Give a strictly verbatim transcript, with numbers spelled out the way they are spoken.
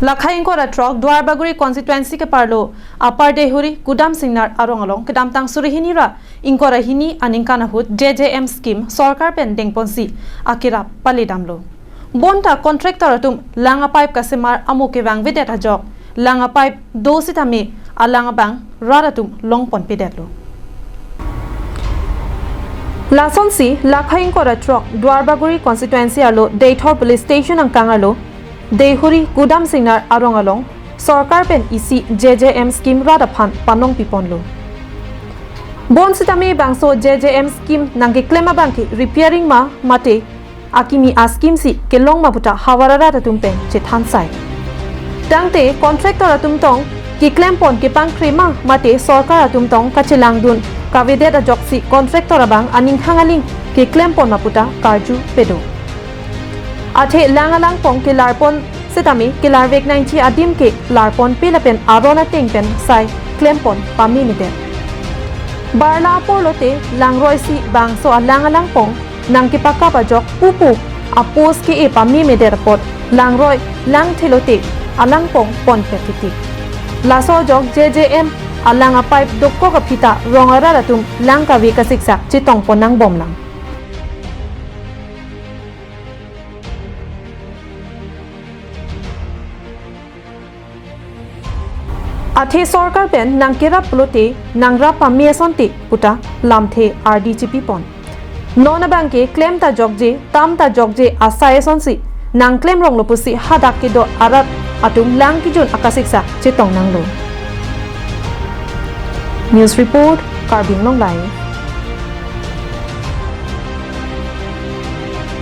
Lakha ingkoi ra throk Duarbagori constituency keparlo Upper Deihori Kudam Singnar arong along kedamtang suri hini ra ingkoi ra hini aningkan ahut J J M scheme sorkar pen dengponsi akerap paledamlo. Bonta contractor atum lang a-pipe kasemar amo kevangvedet ajok lang a-pipe do sitame alang abang rat atum longponpedetlo. Lasonsi Lakha ingkoi ra throk Duarbagori constituency arlo Deithor police station angkang arlo Deihori Kudam Singnar arong along sorkar pen isi J J M scheme rat aphan panongpiponlo. Bonsitame bangso J J M scheme nangkeklem abangke repairing ma mate akimi a-scheme si kelong ma puta havar arat atum pen chethan sai. Tangte contractor atum tong keklempon kepangkre ma mate sorkar atum tong kachelangdun kavedet ajoksi contractor abang aning hang aling keklempon ma puta karju pedo. Athe lang alangpong kelarpon sitame kelarvek nangji adim ke larponpe lapen aron ateng pen sai klempon pamemedet. Barla apor lote langroi si bangso alang alangpong nangkepakap ajok pupu a-post ke-e pamemedet apot langroi langthe lote alangpong ponpet titik. Laso ajok J J M alang a-pipe dokok aphi ta rong arat atum lang kave kasiksak chetongpon nangbomlang. Athe sorkar pen nangkerap pulote nangrap pame asonte puta lamthe ardi chipipon. Non abangke klem ta jokje, tam ta jokje asai asonsi nangklem ronglo pusi hadak kedo arat atum lang kejun akasiksak chetong nanglo. News report, Karbi Anglong Live.